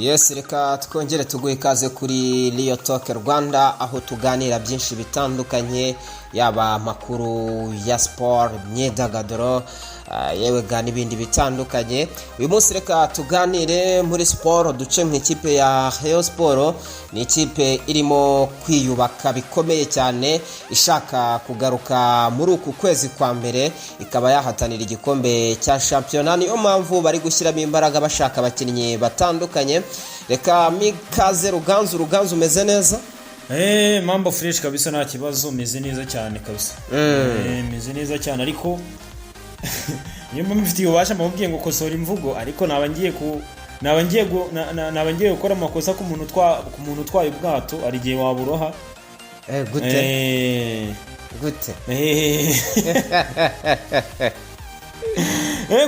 Yes, reka twongere tuguhe ikaze kuri Riyo Talk Rwanda, aho tuganira byinshi bitandukanye, yaba amakuru ya siporo, imyidagaduro, yewe ga n'ibindi bitandukanye. Uyu munsi reka tuganire muri siporo, duce mu ikipe ya Rayon Sport. Ni ikipe irimo kwiyubaka bikomeye cyane, ishaka kugaruka muri uku kwezi kwa mbere ikaba yahatanira igikombe cya shampiyona. Niyo mpamvu bari gushyiramo imbaraga, bashaka abakinnyi batandukanye. Reka mikaze Ruganzu. Ruganzu, umeze neza? Mambo fresh kabisa, nta kibazo, meze neza cyane kabisa. Meze neza cyane, ariko niyo mpamvu mfitiye ububasha mbamubwiye ngo kosora imvugo, ariko naba ngiye gukora amakosa ku muntu utwaye ubwato, hari igihe waburoha. Gute? Gute?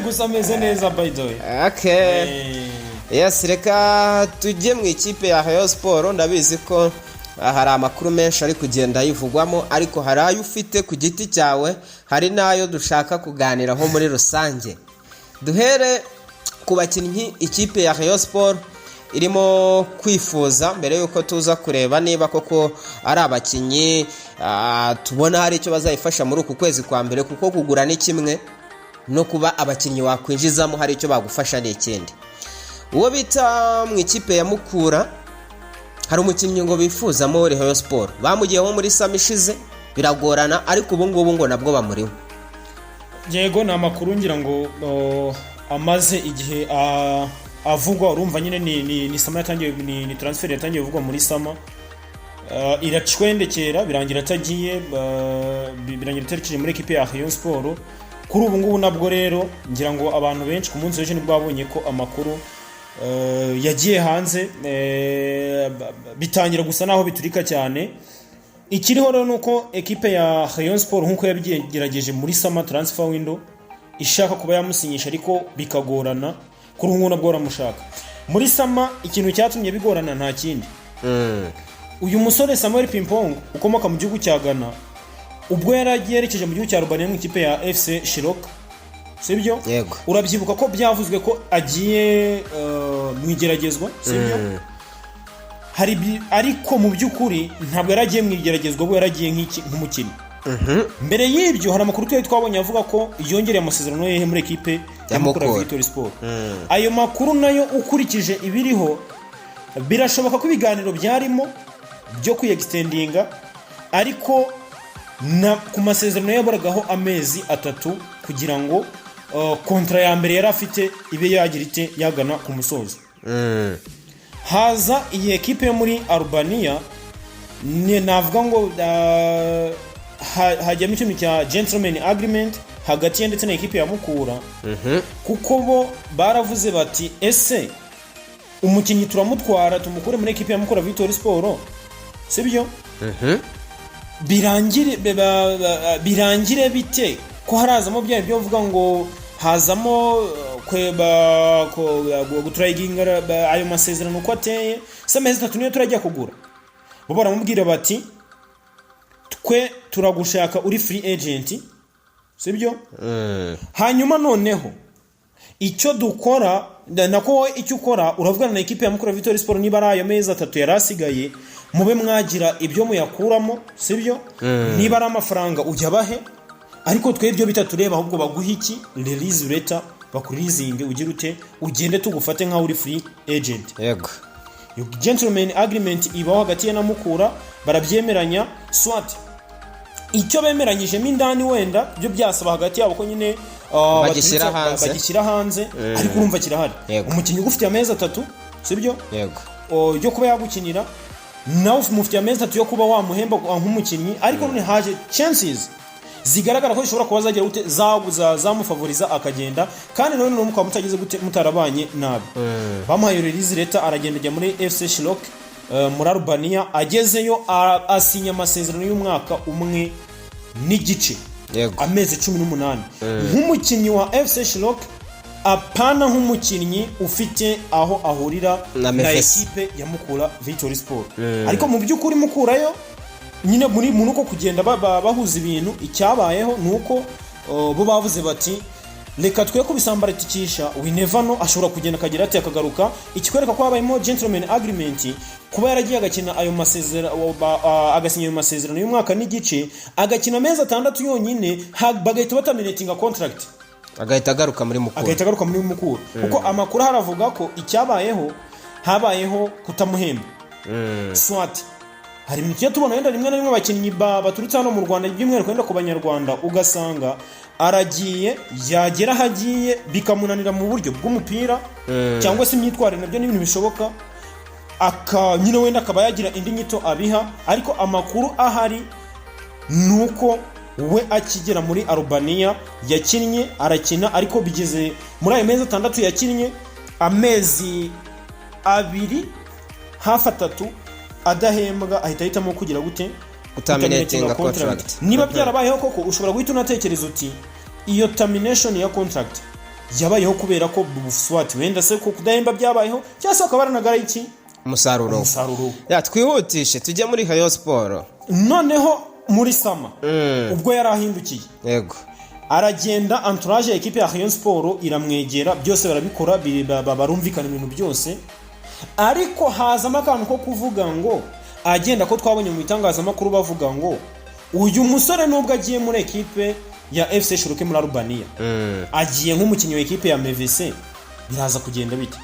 Gusa meze neza, by the way. Okay. Yes, reka tujye mu ikipe ya Rayon Sport. Ndabizi ko hari amakuru menshi ari kugenda ayivugwamo, ariko hari ayo ufite ku giti cyawe, hari n'ayo dushaka kuganiraho muri rusange. Duhere ku bakinnyi ikipe ya Rayon Sport irimo kwifuza, mbere y'uko tuza kureba niba koko ari abakinnyi tubona hari icyo bazayifasha muri uku kwezi kwa mbere, kuko kugura ni kimwe, no kuba abakinnyi wakwinjizamo hari icyo bagufasha ni ikindi. Uwo bita mu ikipe ya Mukura, hari umukinnyi ngo bifuzamo Rayon Sport. Bamugiyeho muri summer ishize biragorana, ariko ubu ngubu ngo nabwo bamuriho. Yego, ni amakuru ngira ngo amaze igihe avugwa. Urumva nyine ni summer yatangiye, ni transfer yatangiye kuvugwa muri summer, iracwendekera, birangira atagiye, birangira atarekeye muri ekipe ya Rayon Sport. Kuri ubu ngubu nabwo rero ngira ngo abantu benshi ku munsi w'ejo nibwo babonye ko amakuru yagiye hanze, bitangira gusa naho biturika cyane. Ikiriho rero ni uko ekipe ya Rayon Sport, nk'uko yabigerageje muri summer transfer window ishaka kuba yamusinyisha ariko bikagorana, kuri ubu ngubu nabwo baramushaka. Muri summer ikintu cyatumye bigorana nta kindi, uyu musore Samuel Pimpong ukomoka mu gihugu cya Ghana, ubwo yari agiye yerekeje mu gihugu cya Albania mu ikipe ya FC Shirok, sibyo? Yego. Urabyibuka ko byavuzwe ko agiye mu igeragezwa, sibyo? Ariko mu by'ukuri ntabwo yari agiye mu igeragezwa, ahubwo yari agiye nk'umukinnyi. Mbere y'ibyo hari amakuru twari twabonye avuga ko yongereye amasezerano ye muri ekipe ya Ya Mukura Mukura. Victory Sport. Ayo makuru nayo, ukurikije ibiriho, birashoboka ko ibiganiro byarimo byo kwiyextendinga, ariko ku masezerano yaburagaho amezi 3 kugira ngo contrat ya mbere yari afite ibe yagira ite, yagana ku musozo. Haza iyi ekipe yo muri Albania, ni navuga ngo hajyamo ikintu cya gentleman agreement hagati ye ndetse na ekipe ya Mukura, kuko bo baravuze bati: "Ese umukinnyi turamutwara tumukure muri ekipe ya Mukura Victory Sport, sibyo? Birangire bite ko harazamo bya byo bavuga ngo hazamo guturayiginga ayo masezerano uko ateye? Se amezi 3 niyo turajya kugura?" Bo baramubwira bati: "Twe turagushaka uri free agent, sibyo? Hanyuma noneho icyo dukora, nako wowe icyo ukora, uravugana na ekipe ya Mukura Victory Sport, niba ari ayo mezi 3 yari asigaye mube mwagira ibyo muyakuramo, sibyo? Niba ari amafaranga ujya bahe, ariko twe ibyo bitatureba, ahubwo baguha iki, release letter, bakureleasinge, ugire ute, ugende, tugufate nkaho uri free agent." Iyo gentleman agreement ibaho hagati ye na Mukura, barabyemeranya. Swat icyo bemeranyijemo indani wenda byo byasaba hagati yabo ko nyine Bagishyira hanze. Bagishyira hanze, ariko urumva kirahari. Umukinnyi ugufitiye amezi 3, sibyo? Yego. Yo kuba yagukinira, nawe umufitiye amezi 3 yo kuba wamuhemba nk'umukinnyi, ariko none haje chances zigaragara ko zishobora kuba zagira gute, zamufavoriza akagenda, kandi nawe noneho mukaba mutageze gute, mutarabanye nabi. Bamuhaye release letter, aragenda ajya muri FC Shilok muri Albania. Agezeyo asinya amasezerano y'umwaka umwe n'igice, amezi 18, nk'umukinnyi wa FC Shilok, apana nk'umukinnyi ufite aho ahurira na na MFS. ekipe ya Mukura Victory Sport. Ariko mu by'ukuri Mukurayo nyine muri uko kugenda bahuza ibintu, icyabayeho ni uko bo bavuze bati Reka twe kubisambatikisha, we never know, ashobora kugenda akagira ati akagaruka. Ikikwereka ko habayemo gentleman agreement, kuba yaragiye agakina ayo masezerano, agasinya ayo masezerano y'umwaka n'igice, agakina amezi 6 yonyine, bagahita baterminatinga contract, agahita agaruka muri Mukura. Agahita agaruka muri Mukura, kuko amakuru haravuga ko icyabayeho, habayeho kutamuhemba. Swat hari ibintu tujya tubona wenda rimwe na rimwe, abakinnyi baturutse hano mu Rwanda, by'umwihariko wenda ku Banyarwanda, ugasanga aragiye, yagera aho agiye bikamunanira mu buryo bw'umupira cyangwa se imyitwarire, nabyo ni ibintu bishoboka, aka nyine wenda akaba yagira indi nyito abiha. Ariko amakuru ahari ni uko we akigera muri Arubaniya yakinnye, arakina, ariko bigeze muri ayo mezi 6 yakinnye amezi 2 hafi 3 adahembwa, ahita ahitamo kugira gute? Guterminatinga contract. Niba byarabayeho koko, ushobora guhita unatekereza uti iyo termination ya contract yabayeho kubera ko swat wenda se ko kudahemba byabayeho, cyangwa se bakaba baranagara iki? Umusaruro. Umusaruro. Ya, twihutishe tujye muri Rayon Sport. Noneho muri summer ubwo yari ahindukiye, aragenda, entourage ya ekipe ya Rayon Sport iramwegera, byose barabikora, barumvikana ibintu byose, ariko hazamo akantu ko kuvuga ngo agenda, ko twabonye mu bitangazamakuru bavuga ngo uyu musore nubwo agiye muri ekipe ya FC Shuruke muri Albania, agiye nk'umukinnyi wa ekipe ya MVC, biraza kugenda bite?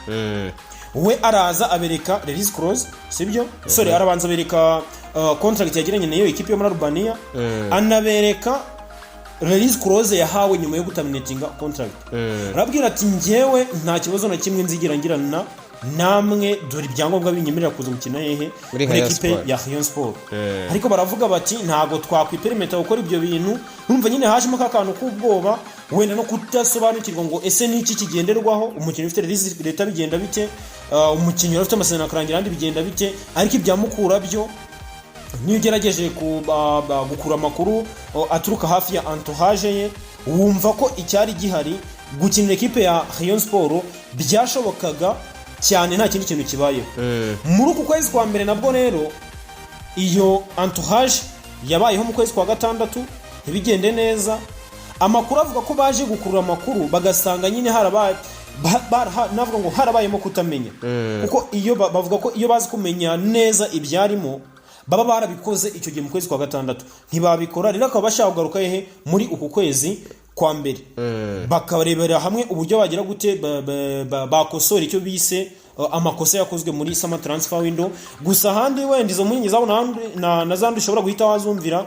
We araza abereka release clause, sibyo? Sorry, arabanza abereka contract yagiranye nayo ekipe yo muri Albania, anabereka release clause yahawe nyuma yo guterminatinga contract. Arabwira ati: "Njyewe nta kibazo na kimwe nzigira ngirana namwe, dore ibyangombwa binyemerera kuza gukina hehe?" Muri Muri Rayon ekipe Sport. ya Rayon Sport. Ariko baravuga bati: "Ntabwo twakwiperimeta gukora ibyo bintu." Numva nyine hajemo ka kantu k'ubwoba, wenda no kudasobanukirwa ngo ese ni iki kigenderwaho, umukinnyi ufite release letter bigenda bite? Umukinnyi wari ufite amasezerano akarangira ahandi bigenda bite? Ariko ibya Mukura byo, niyo ugerageje gukura amakuru aturuka hafi ya entourage ye, wumva ko icyari gihari, gukinira ekipe ya Rayon Sport byashobokaga cyane, nta kindi kintu kibayeho. Muri uku kwezi kwa mbere nabwo rero, iyo entourage yabayeho mu kwezi kwa gatandatu ntibigende neza. Amakuru avuga ko baje gukurura amakuru, bagasanga nyine harabaye navuga ngo harabayemo kutamenya, kuko iyo bavuga ko iyo bazi kumenya neza ibyarimo baba barabikoze icyo gihe mu kwezi kwa gatandatu, ntibabikora. Rero akaba bashaka kugaruka hehe? Muri uku kwezi kwa mbere, bakarebera hamwe uburyo bagira gute, bakosora icyo bise amakosa yakozwe muri summer transfer window. Gusa ahandi wenda izo mpungenge zabo na zandi ushobora guhita wazumvira,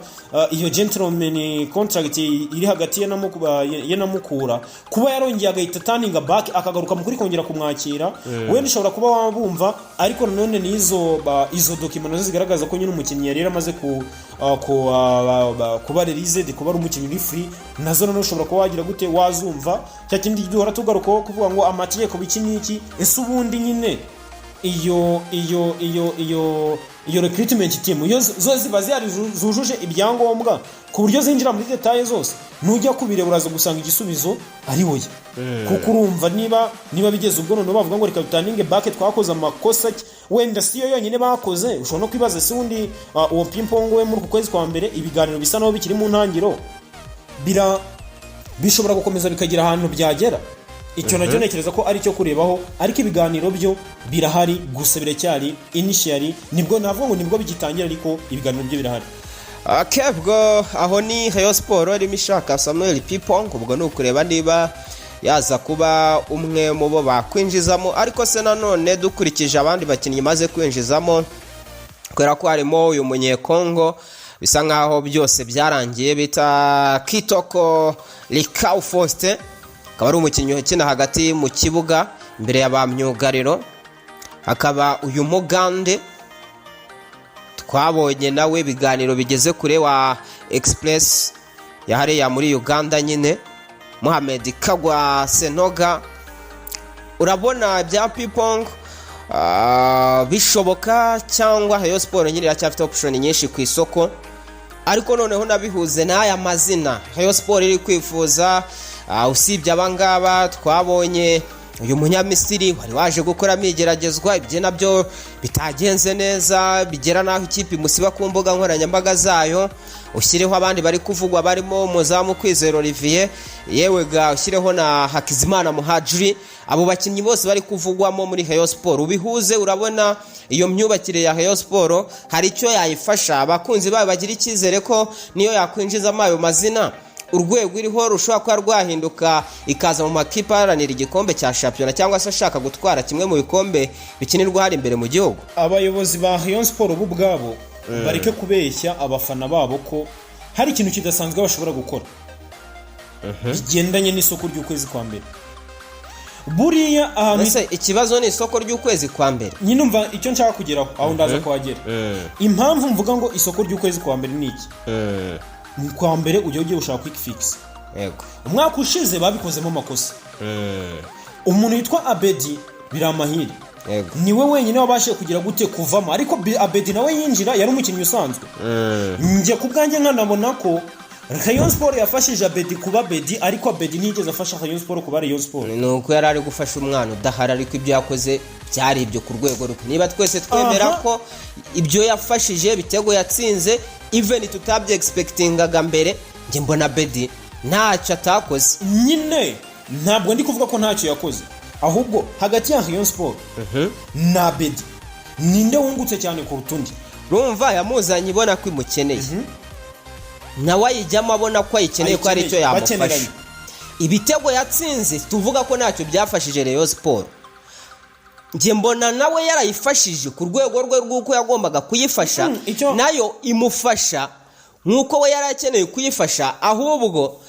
iyo gentleman contract iri hagati ye na Mukura, kuba yarongeye agahita turninga back, akagaruka mu kuri kongera kumwakira, wenda ushobora kuba wabumva. Ariko nanone n'izo izo document nazo zigaragaza ko nyine umukinnyi yari yaramaze kuba released, kuba ari umukinnyi uri free, nazo nanone ushobora kuba wagira gute, wazumva. Cya kindi duhora tugarukaho kuvuga ngo amategeko biki n'iki, ese ubundi nyine iyo recruitment team iyo zo ziba zihari, zujuje ibyangombwa ku buryo zinjira muri détails zose? Nujya kubireba uraza gusanga igisubizo ari oya, kuko urumva niba bigeze ubwo noneho bavuga ngo reka duturninge back, twakoze amakosa ki, wenda si yo yonyine bakoze. Ushobora no kwibaza se ubundi uwo Pimpong we, muri uku kwezi kwa mbere ibiganiro bisa naho bikiri mu ntangiro, bishobora gukomeza bikagira ahantu byagera. Icyo nacyo ntekereza ko ari icyo kurebaho, ariko ibiganiro byo birahari, gusa biracyari initially, nibwo navuga ngo nibwo bigitangira, ariko ibiganiro byo birahari. Okay, ubwo aho ni Rayon Sport irimo ishaka Samuel Pipong, ubwo ni ukureba niba yaza kuba umwe mu bo bakwinjizamo. Ariko se nanone dukurikije abandi bakinnyi imaze kwinjizamo, kubera ko harimo uyu Munyekongo bisa nkaho byose byarangiye bita Kitoko Likau Faustin, akaba ari umukinnyi ukina hagati mu kibuga imbere ya ba myugariro, hakaba uyu Mugande twabonye nawe ibiganiro bigeze kure wa Express ya hariya muri Uganda nyine, Mohamed Kagwa Senoga, urabona bya Pipong bishoboka cyangwa Rayon Sport nyine iracyafite option nyinshi ku isoko? Ariko noneho nabihuze n'aya mazina Rayon Sport iri kwifuza, usibye abangaba twabonye Uyu Munyamisiri wari waje gukoramo igeragezwa, ibyo nabyo bitagenze neza, bigera n'aho ikipe imusiba ku mbuga nkoranyambaga zayo. Ushyireho abandi bari kuvugwa barimo umuzamu Kwizera Olivier, yewe ga ushyireho na Hakizimana Muhajiri. Abo bakinnyi bose bari kuvugwamo muri Rayon Sport, ubihuze, urabona iyo myubakire ya Rayon Sport hari icyo yayifasha, abakunzi bayo bagira icyizere ko niyo yakwinjizamo ayo mazina, urwego iriho rushobora kuba rwahinduka, ikaza mu makipe aharanira igikombe cya shampiyona cyangwa se ashaka gutwara kimwe mu bikombe bikinirwa hari imbere mu gihugu? Abayobozi ba Rayon Sport bo ubwabo bareke kubeshya abafana babo ko hari ikintu kidasanzwe bashobora gukora bigendanye n'isoko ry'ukwezi kwa mbere. Buriya ahantu Ese ikibazo ni isoko ry'ukwezi kwa mbere? Nyine umva icyo nshaka kugeraho, aho ndaza kuhagera. Impamvu mvuga ngo isoko ry'ukwezi kwa mbere ni iki: mu kwa mbere ujya ugiye gushaka quick fix. Umwaka ushize babikozemo amakosa. Umuntu witwa Abedi Biramahire niwe wenyine wabashije kugira gute kuvamo, ariko Abedi nawe yinjira yari umukinnyi usanzwe. Njye ku bwanjye nkanabona ko Rayon Sport yafashije Abedi kuba Abedi, ariko Abedi ntiyigeze afasha Rayon Sport kuba Rayon Sport. Ni uko yari ari gufasha umwana udahari, ariko ibyo yakoze byari ibyo ku rwego rwe, niba twese twemera ko ibyo yafashije, ibitego yatsinze, even tutabye expectingaga mbere, njye mbona Bedi ntacyo atakoze. Nyine ntabwo ndi kuvuga ko ntacyo yakoze, ahubwo hagati ya Rayon Sport na Abedi, ninde wungutse cyane kuruta undi? Rumva, yamuzanye ibona ko imukeneye, nawe ayijyamo abona ko ayikeneye, ko hari icyo yamufasha. Bakeneranye. Ibitego yatsinze, tuvuga ko ntacyo byafashije Rayon Sport, njye mbona nawe yarayifashije ku rwego rwe rw'uko yagombaga kuyifasha. Nayo imufasha nk'uko we yari akeneye kuyifasha. Ahubwo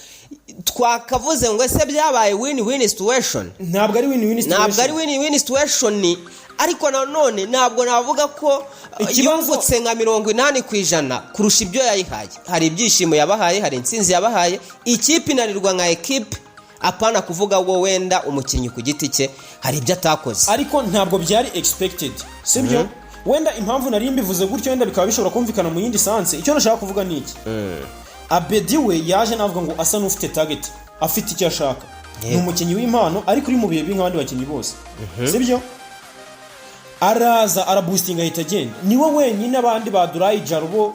twakavuze ngo ese byabaye win win situation? Ntabwo ari win win. Ntabwo ari win win situation, ariko nanone ntabwo navuga ko yungutse nka 80% kurusha ibyo yayihaye. Hari ibyishimo yabahaye, hari intsinzi yabahaye, ikipe inanirwa nka ekipe, apana kuvuga ngo wenda umukinnyi ku giti cye hari ibyo atakoze. Ariko ntabwo byari expected, sibyo? Wenda impamvu nari mbivuze gutyo, wenda bikaba bishobora kumvikana mu yindi sense. Icyo nashaka kuvuga ni iki: Abedi we yaje, navuga ngo asa n'ufite target, afite icyo ashaka. Ni umukinnyi w'impano, ariko uri mu bihe bibi nk'abandi bakinnyi bose, sibyo? Araza araboostinga, ahita agenda. Niwe wenyine, abandi ba Durayi Jarubo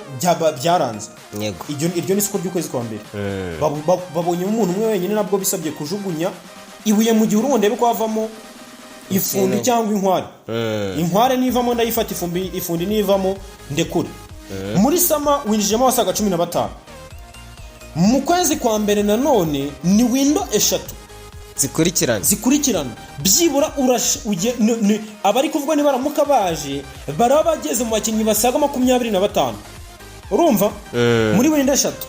byaranze. Iryo ni isoko ry'ukwezi kwa mbere. Babonyemo umuntu umwe wenyine, nabwo bisabye kujugunya ibuye mu gihuru ngo ndebe ko havamo ifundi cyangwa inkware. Inkware nivamo ndayifata, ifumbi ifundi nivamo ndekure. Muri summer winjijemo abasaga 15. Mu kwezi kwa mbere nanone ni window eshatu zikurikirana. Zikurikirana. Byibura abari kuvuga nibaramuka baje, baraba bageze mu bakinnyi basaga 25. Urumva, muri window eshatu,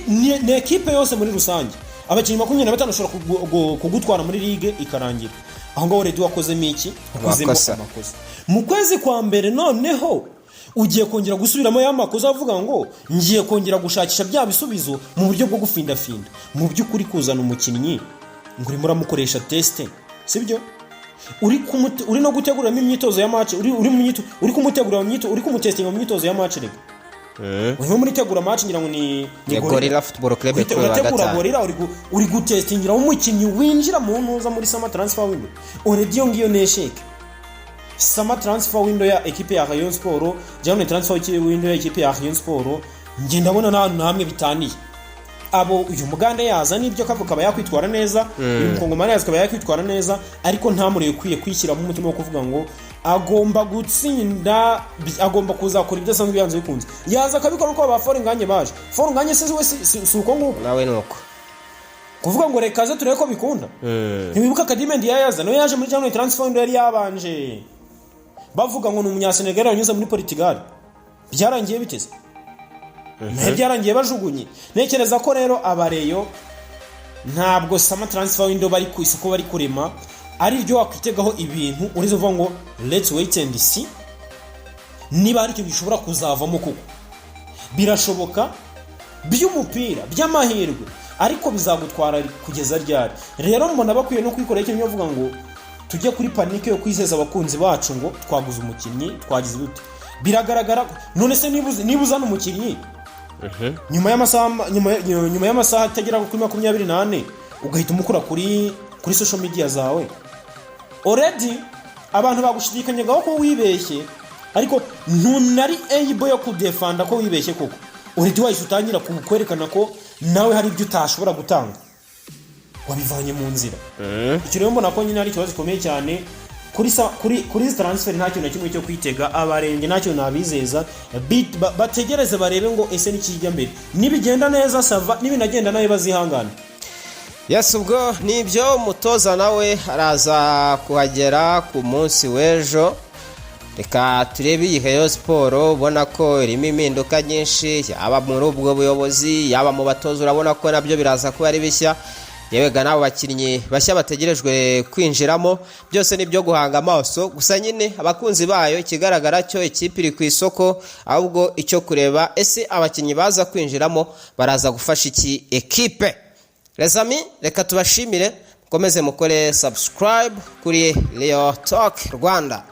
ni ekipe yose muri rusange, abakinnyi 25 ushobora kugutwara muri ligue ikarangira aho ngaho. Already wakozemo iki? Wakozemo Amakosa. amakosa mu kwezi kwa mbere. Noneho ugiye kongera gusubiramo ya makosa, avuga ngo ngiye kongera gushakisha bya bisubizo mu buryo bwo gufindafinda. Mu by'ukuri, kuzana umukinnyi ngo urimo uramukoresha test, sibyo? Uri no guteguramo imyitozo ya match, uri mu myito, uri kumutegura mu myitozo, uri kumutestinga mu myitozo ya match. Rega urimo muritegura match, ngira ngo ni Ni Gorilla Football Club kuri uyu wa Urategura gatanu. Gorilla, uri gutestingira umukinnyi winjira mu ntuza muri summer transfer window. Already iyo ngiyo ni échec. Summer transfer window ya ekipe ya Rayon Sport, January transfer window ya ekipe ya Rayon Sport, njye ndabona nta hantu na hamwe bitaniye. Abo uyu Mugande yaza n'ibyo kavuga akaba yakwitwara neza, uyu Mukongomani yaza akaba yakwitwara neza, ariko nta muriro ukwiye kwishyiramo umutima wo kuvuga ngo agomba gutsinda, agomba kuzakora ibyo asanzwe yanze bikunze. Yaza akabikora uko ba Foringanye baje. Foringanye se we si uko nguko? Nawe ni uko. Kuvuga ngo reka aze turebe ko bikunda. Ntiwibuka Kadimendi yayaza? Nawe yaje muri January transfer window, yari yabanje bavuga ngo ni Umunyasenegal wanyuze muri Portugal. Byarangiye biteze nawe, byarangiye bajugunye. Ntekereza ko rero abareyo ntabwo summer transfer window bari ku isoko bari kurema ari ryo wakwitegaho ibintu uretse uvuga ngo let's wait and see niba hari ikintu gishobora kuzavamo, kuko birashoboka by'umupira by'amahirwe, ariko bizagutwara kugeza ryari? Rero mbona bakwiye no kwikorera ikintu bavuga ngo tujye kuri panique yo kwizeza abakunzi bacu ngo twaguze umukinnyi, twagize dute. Biragaragara none se, niba uzana umukinnyi nyuma y'amasaha atagera kuri 24 ugahita umukura kuri Kuri social media zawe already abantu bagushidikanyagaho ko wibeshye, ariko ntunari able yo kudefenda ko wibeshye koko. Already wahise utangira kwerekana ko nawe hari ibyo utashobora gutanga, wabivanye mu nzira. Icyo rero mbona ko nyine ari ikibazo gikomeye cyane kuri izi transfer. Nta kintu na kimwe cyo kwitega abarenge, nta kintu nabizeza. Bategereze barebe ngo ese nikijya mbere, nibigenda neza ça va, nibinagenda nabi bazihangana. Yes, ubwo nibyo, umutoza nawe araza kuhagera ku munsi w'ejo. Reka turebe iyi Rayon Sport, ubona ko irimo impinduka nyinshi, yaba muri ubwo buyobozi, yaba mu batoza, urabona ko nabyo biraza kuba ari bishya, yewega n'abo bakinnyi bashya bategerejwe kwinjiramo, byose ni ibyo guhanga amaso gusa nyine abakunzi bayo. Ikigaragara cyo ikipe iri ku isoko, ahubwo icyo kureba, ese abakinnyi baza kwinjiramo baraza gufasha iki ekipe? Les amis, reka tubashimire, mukomeze mukore subscribe kuri Leo Talk Rwanda.